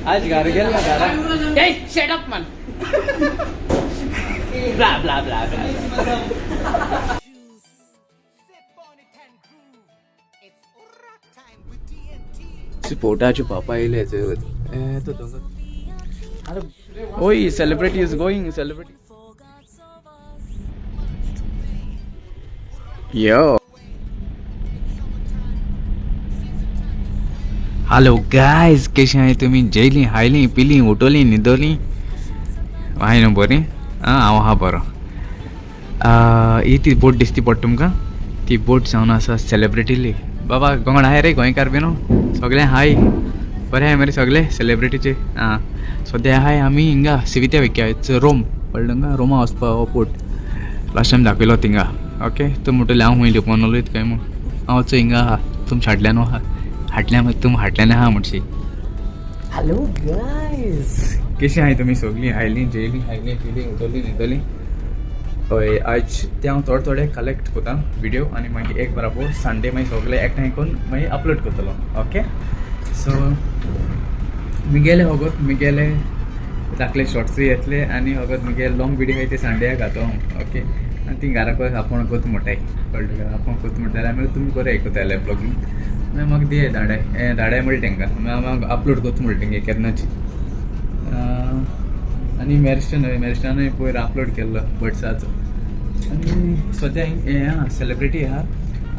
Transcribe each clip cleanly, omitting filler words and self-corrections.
आज घर गेल ना घरा. Hey, shut up, man. Blah blah blah blah. पोटाचे पापा येयले. तो ओय, celebrity is going, celebrity. Yo, hello guys, कशी आहे तुम्ही? जेयली, हायली, पिली, उठवली, न्हिदोली हाय न्हू बरी? आं, हांव आहा बरो. ही ती बोट दिसती पडटा तुमकां, ती बोट जावन आसा सेलिब्रिटीली. बाबा कोण आहाय रे गोंयकार बी न्हू, सगळे हाय, बरे आहाय मरे सगळे सेलिब्रिटीचे. आं, सद्या आहाय आमी हिंगा सिवित्या वेक्या, it's Rome, कळ्ळें तुमकां? रोमा वचपा हो पोर्ट, लास्ट टायम दाखयलो थिंगा. ओके, तूं म्हणटलें हांव खूंय लिपोन उलयत काय म्हूण. हांव चोय हिंगा आहा, तुम हाडल्यान आहा, हाडल्या तुम हाडल्यान आहा म्हणशी. हॅलो गायज, कशी आहाय तुमी सगळीं? आयलीं, जेयलीं, खायलीं, पिलीं, उठवलीं, न्हिदलीं? हय, आज ते हांव थोडे थोडे कलेक्ट करता विडियो आनी मागीर एक बराबर संडे मागीर सगळे एकठांय करून मागीर अपलोड करतलो. ओके, सो मुगेले वगत मुगेले धाकले शॉर्ट्सूय येतले आनी वगत मुगे लॉंग विडियो आहाय ते संडेयाक घातो हांव. ओके, आनी ती घरा आपूण कोत म्हणटाय, कळ्ळें तुका? आपूण कोत म्हणटा जाल्यार मागीर तुमी बरें आयकताले ब्लॉगींग. मागीर म्हाका दिये धाडाय, हें धाडाय म्हणलें तांकां, मागीर हांव अपलोड करता म्हणलें तेंगे केन्नाची. आनी मॅरिस्टन, मॅरिस्टनानूय पयर अपलोड केल्लो बर्ड्साचो. आनी सद्या हें आहा, सेलिब्रिटी आहा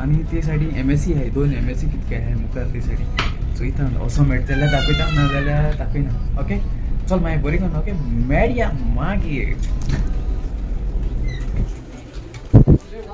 आनी ते सायडीन एमएससी आहाय, दोन एमएससी कितके आहाय मुखार ते सायडीन. चोयता, असो मेळटा जाल्यार दाखयता, ना जाल्यार दाखयना. ओके, चल मागीर बरी करून. ओके, मेळया मागीर.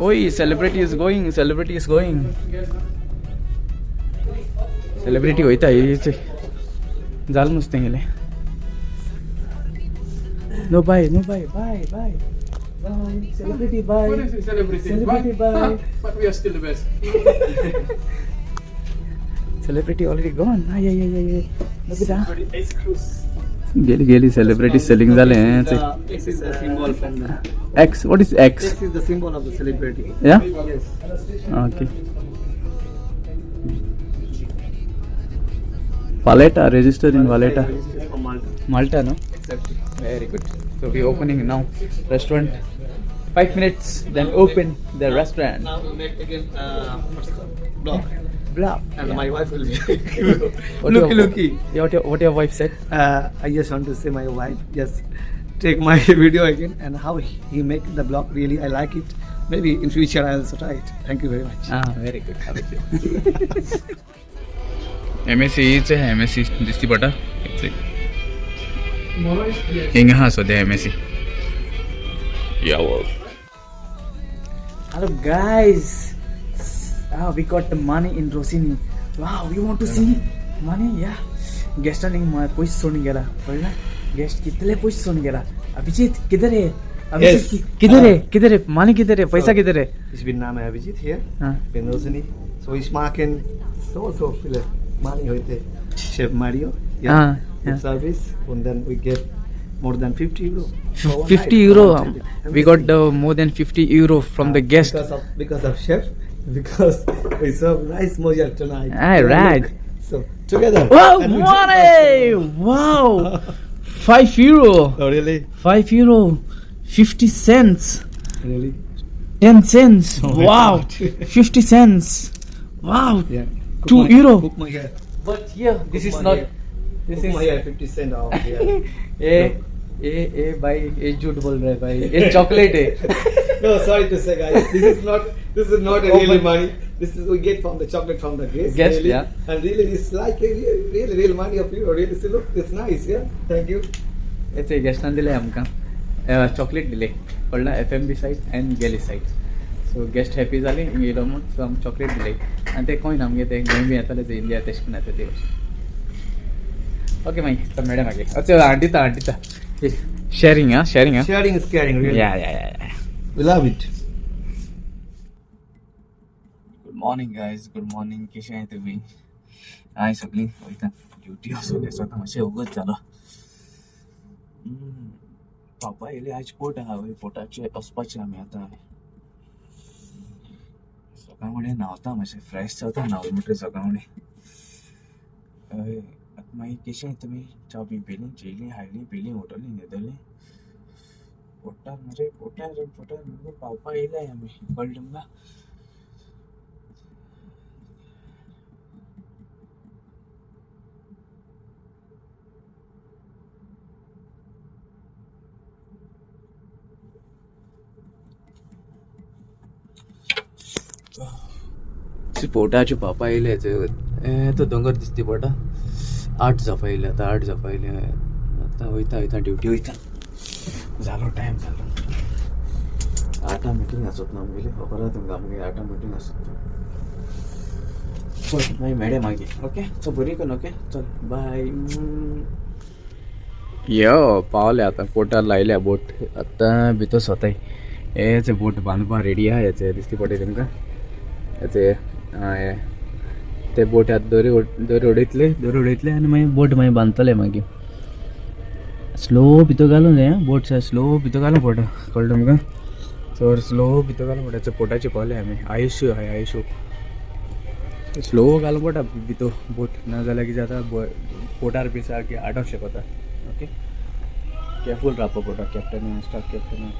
ओय, celebrity is going, celebrity is going, celebrity वयता. जालें नुस्तें गेलें. No, bye, no, bye, bye, bye, bye, celebrity, bye. What is it, celebrity? Celebrity, bye. But we are still the best. Celebrity already gone. Ay, ay, ay, ay. Look at that. Ace Cruz. गेली गेली celebrity. Selling जालें. X is the symbol from the. X, what is X? X is the symbol of the celebrity. Yeah. Yes. Okay. Valletta, registered in Valletta. This is from Malta. Malta, no? Exactly. Very good. So we opening now restaurant. 5 minutes, then open the restaurant. Now we make again what's it called? Block. Blah. And Yeah. my wife will be. What Looky, your, looky. What your wife said? I just want to say my wife just take my video again and how he make the block. Really, I like it. Maybe in future I also try it. Thank you very much. Ah, very good. MSc च आहे, MSc दिसती पडटा हिंगा आहा सद्या MSc. Yeah. Hello guys, we got the money in Rossini. Wow, you want to see money? Yeah. गेस्टान पयशे सोडून गेला, कळ्ळा? गेस्ट कितले पयशे सोडून गेला. अभिजीत किधर है? अभिजीत? Yes. किधर है, किधर है money, किधर है पैसा, किधर है? Ich bin Name Abhijit hier. हाँ. In Rossini. So ich mag so so viele money heute. Chef Mario. Yeah. Ah, Good yeah. service. And then we get more than 50 euro for one 50 night. Euro. One night. We got the more than 50 euro from the guest. Because of chef, because we serve nice moja tonight. Ah, right. So together. Wow, And we drink money! Wow, 5 euro. also. Oh really? 5 euro, 50 cents. Really? 10 cents. Oh my Wow, God. 50 cents. Wow, Yeah. Cook 2 euro. Cook my hair. But here, this is my not. hair. This Cook is my hair 50 cent off. Yeah. ए ए ए भाई, ये झूठ बोल रहा है भाई, ये chocolate है. No, sorry to say, guys, this is not a really money. This is we get from the chocolate from the guest. Guest, really. Yeah. And really, it's like a real, real, real money of you. Really, so look, it's nice. Yeah. Thank you. हेचे गेस्टान दिले आमकां chocolate दिले, कळ्ळें? FMB side आनी गेली side. So guest happy जाली हिंग येयलो म्हूण. सो आमकां चॉकलेट दिले आनी ते कोण आमगे ते गोंय बी येताले, ते इंडिया तेश करून येता ते भशेन. ओके, मागीर चल मेळया मागीर. अच्छा, हाड दिता, हाड दिता. शेरींग आं, शेरींग आं. Sharing is caring. Really. Yeah. We love it. Good morning guys, good morning. कशें आहाय तुमी? हांव सगळीं वयता ड्युटी वचून. आतां मातशें वगत जालो. पापा येयले आज, पोर्ट आहा वय, पोर्टाचेर वचपाचें आमी आतां. सकाळ फुडें न्हांवता, मातशें फ्रेश जाता न्हांवले म्हणटकीर सकाळ फुडें. हय. आतां मागीर कशें तुमी च्या बी पिली, जेयली, हायली, पिली, उठली, न्हिदली. पोटार मरे, पोटार पोटार मरे पावपा येयले आमी, कळ्ळें तुमकां? पोटाचे पापा येयले. तो दोंगर दिसती पडटा. 8 जावपा येयले आतां, 8 जावपा येयले आतां. वयता वयता ड्युटी वयता. जालो टायम जालो. 8 मिटींग आसत ना आमगेली, खबर आहा तुमकां? आमगे 8 मिटींग आसत. चल मागीर मेळया मागीर. ओके, सो बरी कर. ओके, चल, बाय. यो पावले आतां पोटार, लायल्या बोट. आतां भितर सोताय. हेच बोट बांदपा रेडी आहा. हेचे दिसती पडटा तुमकां हेचे. हे ते बोट आतां दोरी दोरी उडयतले, दोरी उडयतले आनी मागीर बोट मागीर बांदतले. मागीर स्लो भितर घालूं जाय बोट, स्लो भितर घालूं पडटा, कळ्ळें तुमकां? चड स्लो भितर घालूं पडटा. पोटाचे पावले आमी. आयुश्य आहा, आयुश्य. स्लो घालूं पडटा भितर बोट, ना जाल्यार कितें जाता, पोटार बी सारकें आडोंक शकता. ओके, केरफूल रावपा पडटा कॅप्टन, स्टाफ कॅप्टन.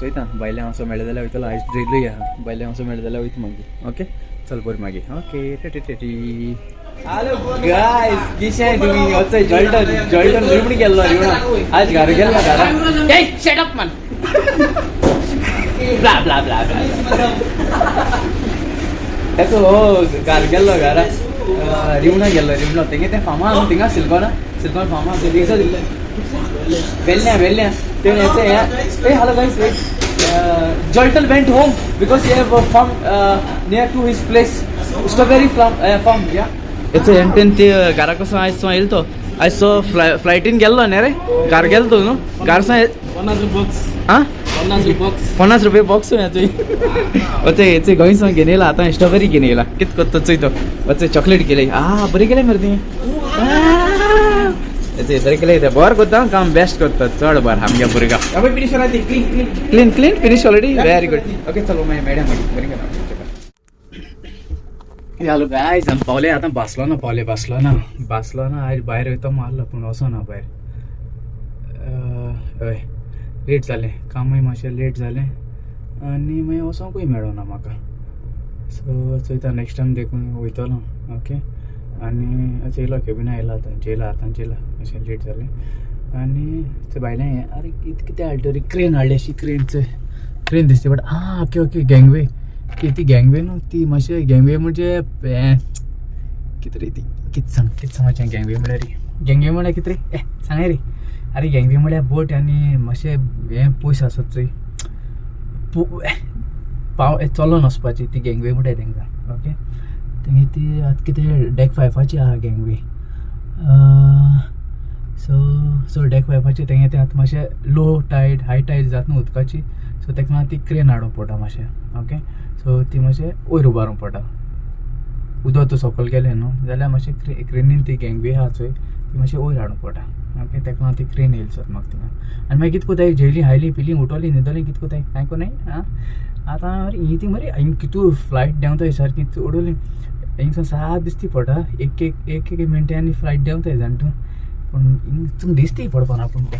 चोयता, भायल्या हांव मेळ्ळें जाल्यार वयतलो. आयज ड्रेलूय आहा. भायल्या हांव मेळ्ळें जाल्यार वयता मागीर. ओके, चल बरें मागीर. ओके, टेटी टेटी. गायस, किशें तुमी? वचय जळटन जळटन. रिवणी गेल्लो, रिवणा आज घरा गेल्लो घरा. Hey, shut up, man. Blah blah blah blah. तेचो हो घाल गेल्लो घरा, रिवणा गेल्लो, रिवणा. तेंगे तें फार्मा आहा थिंगा, सिल्कोना, सिल्कोन फार्मा थिंगसर वेल्ल्या, वेल्ल्या ते हेचे. ए hello guys, wait. Jaltal went home because he have a farm near to his place, strawberry farm, yeah. हेचो हेन ते घरा कसो आयज सो येयलो तो, आयज सो फ्लायटीन गेल्लो न्ही रे, घार गेलो तो न्हू घार सो. 50 रुपये बॉक्स. आं? 50 रुपये बॉक्स. 50 रुपये बॉक्स. चोय, वचे हेचे गोंय सावन घेवन येयला. आतां स्ट्रॉबेरी घेवन येयला. कित करता चोय तो. वचे चॉकलेट केले. आ बरें केलें मरे तुवें. हेचे बरें केलें. तें बरें करता काम, बेस्ट करता, चड बरें आमगे भुरगो. Clean clean finish already, very good. Okay, चलो मागीर मेळया मागीर. बरें करा. हॅलो गायज, आमी पावले आतां बार्सेलोना पावले. Barcelona, Barcelona. आयज भायर वयता मारलो पूण वचना भायर. हय, लेट जालें, कामूय मातशें लेट जालें आनी मागीर वचोंकूय मेळना म्हाका. सो चोयता, नेक्स्ट टायम देखून वयतलो. ओके, आनी चोयलो, केबिना येयला आतां, जेयला आतां, जेयला. मातशें लेट जालें. आनी ते भायलें हें, आरे कितें हाडलें रे? क्रेन हाडली अशी, क्रेन चोय, क्रेन दिसती. बट आं, ओके ओके, गँगवे. ती गँगवे न्हू ती मातशें गँगवे म्हणजे हें कितें रे ती, कितें सांग, कितें सांगचें? गँगवे म्हळ्यार रे, गँगवे म्हळ्यार कितें रे? ए सांगाय रे. आरे गँगवे म्हळ्यार बोट आनी मातशें हें पयस आसत चोय, पाव चलोन वचपाची, ती गँगवे म्हणटाय तेंकां. ओके, तेंगे ती आतां कितें डेक फायफाची आहा गँगवे. सो सो डेक फायफाची तेंगे ते आतां मातशें लो टायड हाय टायड जाता न्हू उदकाची, सो तेका लागून ती क्रेन हाडूंक पडटा मातशें. ओके, सो ती मातशें वयर उबारूंक पडटा. उदक तर सकयल गेलें न्हू जाल्यार मातशें क्रेनीन ती गँगवे आहा चोय, ती मातशें वयर हाडूंक पडटा. ओके, तेका लागून ती क्रेन येयली सर म्हाका थिंगा. आनी मागीर कितें कोताय? जेयली, हायली, पिली, उठोली, न्हिदोली, कितें कोताय? कांय कोनाय. आं, आतां मरे ही ती मरे हिंग कितू फ्लायट देंवताय सारकी चडोली. हिंगसून साप दिसती पडटा. एक एक एक एक मिनटांनी फ्लायट देंवताय जाण तूं, पूण हिंग तुमकां दिसती पडपाना. पूण तें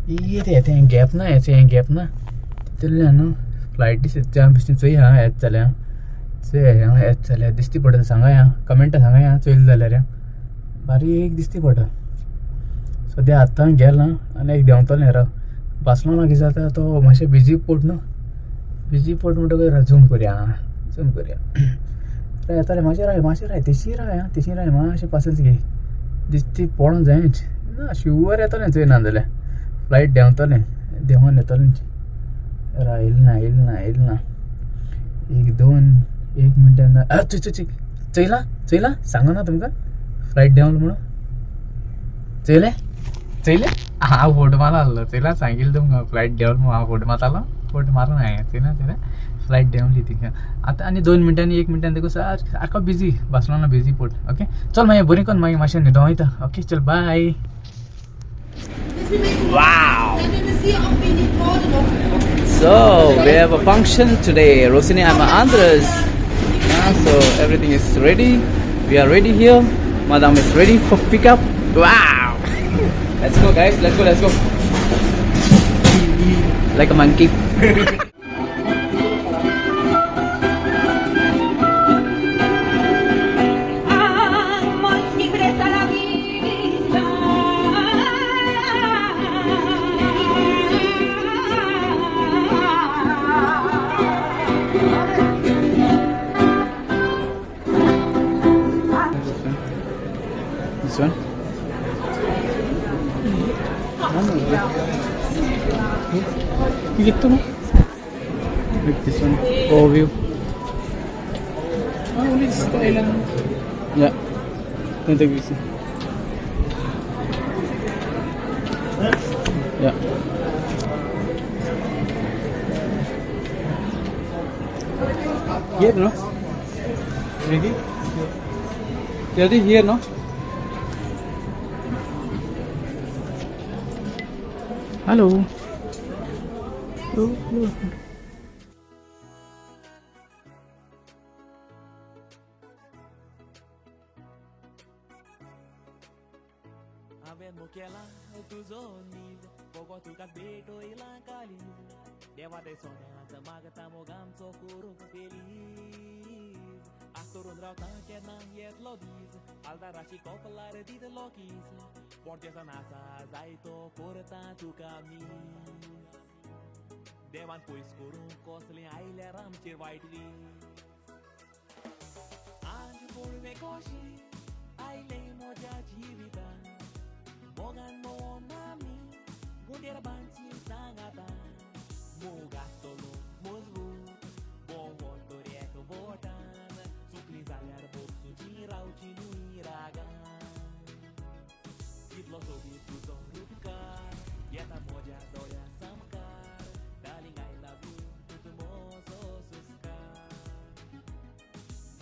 इतलें तें गॅप ना, हेचें हें गॅप ना तितूंतल्यान न्हू फ्लायट दिसता. बेश्टें चोय. आं, येत जाल्यार चोय. हांव येत जाल्यार दिसती पडटा. सांगाय आं, कमेंटा सांगाय आं. चोयलें जाल्यार बारीक दिसती पडटा. सद्या आतां गेलां आनी एक देंवतलें. राव, बार्सेलोना कितें जाता, तो मातशें बिजी पोर्ट न्हू. बिजी पोर्ट म्हणटकच झूम करया, आं, झूम करया. राव, येतालें. मातशें राय, मातशें राय, तेशी राय. आं, तेशी राय मातशें. पासयेंस घे. दिसती पळोवंक जायच ना. शुवर येतलें. चोय, ना जाल्यार फ्लायट देंवतलें, देंवोन येतलें. राव, येयलें ना, येयलें ना, येयलें ना. एक दोन एक मिनटान. चोय चोय चोय, चोयलां चोयलां. सांगना तुमकां फ्लायट देंवलो म्हणून. चोयलें चोयलें. हांव फोटो मारला आहलो. चोयला, सांगिल्लें तुमकां फ्लायट देंवलो म्हणून. हांव फोटो मारतालो, फोटो मारलो हांवें. चोयला चोयला, फ्लायट देंवली थिंगा आतां. आनी 2 मिनटांनी, 1 मिनटान देखून सारको busy. Barcelona busy port. Okay, चल मागीर बरी कोन्न. मागीर मातशें न्हिदों वयता. ओके, चल, बाय. Wow! So we have a function today. Rosini and Andres. So everything is ready. We are ready here. Madam is ready for pickup. Wow! Let's go, guys. Let's go. Let's go. Like a monkey. Amor libre a la vida. This one? You no? Like this one. Overview. Ah, only style lang. Yeah. Don't take this one. Yeah. Here, no? Ricky? Ready? Here, no? Hello. Hello. Hello. हांवें मुखेला तुजो नीज फोगो तुका भेटयला कालीज देवा ते सोदांच मागता मोगामचो करूंक फेलीज आस्तरून रावता केन्ना येतलो दीस आल्दाराची कोपलार दितलो कीस पोरदेसान आसा जायतो करता तुका मीस देवान पयस करूंक कसलें आयल्यार आमचेर वायट वीस आज पळोवं कशी आयलें म्हज्या जिवितान मोगान मोवन आमी गुंडेर बांदची सांगाता मोग आसतलो मजबूत भोंवोन तर एक बोटान चुकली जाल्यार बोगसुची रावची न्हय रागान कितलो सोबीत तुजो रुपकार येता म्हज्या दोळ्या सामकार डार्लिंग I love you तूच म्हजो सुस्कार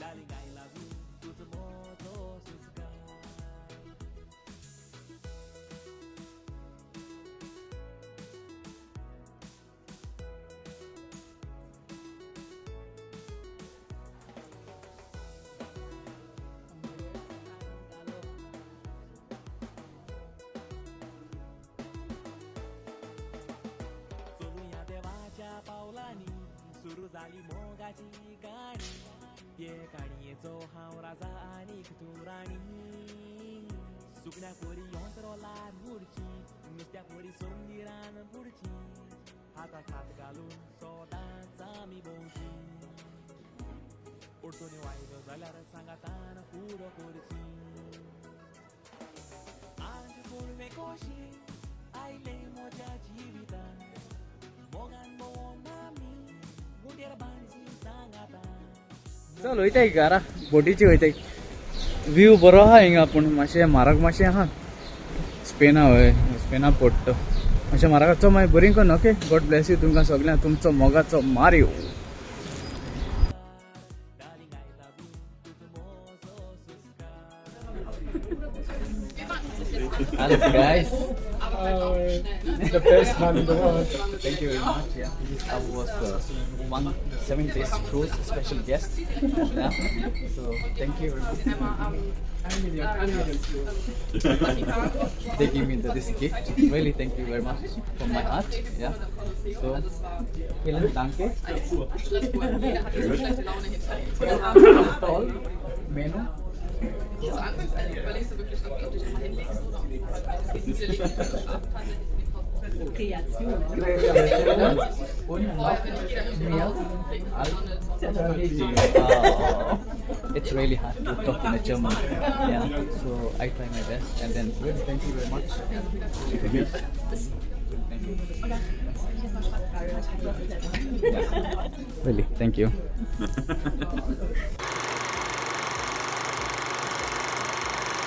डार्लिंग I love you तूच म्हजो सुस्कार. चलुया देवाच्या पावलांनी सुरू जाली मोगाची गाणी ते काणयेचो हांव राजा आनीक तूं राणी सुकण्या परी यंत्रोलार उडची नुस्त्या परी सोंदिरान बुडची हाताक हात घालून सदांच आमी भोंवची अडचणी आयल्यो जाल्यार सांगातान फुडो करची आज पळोवं कशी आयलें म्हज्या जिवितान मोगान भोंवन आमी गुंडेर बांदची सांगाता. चल वयताय घरा, बोटीची वयताय. व्यू बरो आहा हिंगा, पूण मातशें म्हारग मातशें आहा. स्पेना हय, स्पेना पोर्ट मातशें म्हारगाचो. मागीर बरी करून. ओके, गॉड ब्लेस you तुमकां सगळ्यांक. तुमचो मोगाचो Mario. Darling I love you तूच म्हजो सुस्कार. Hello guys. The best man in the world. Thank you very much. Yeah, I was 1 7 days cruise special guest. Yeah, so thank you very much. They give me this gift. Really, thank you very much from my heart. Yeah. So, vielen Danke. Toll. Menu. Also überlegst du wirklich, ob du dich mal hinlegst oder ob Kreation. Und noch mehr. It's really hard to talk in a German. Yeah, so I try my best, and then really thank you very much. Thank you. Yeah. Really, thank you.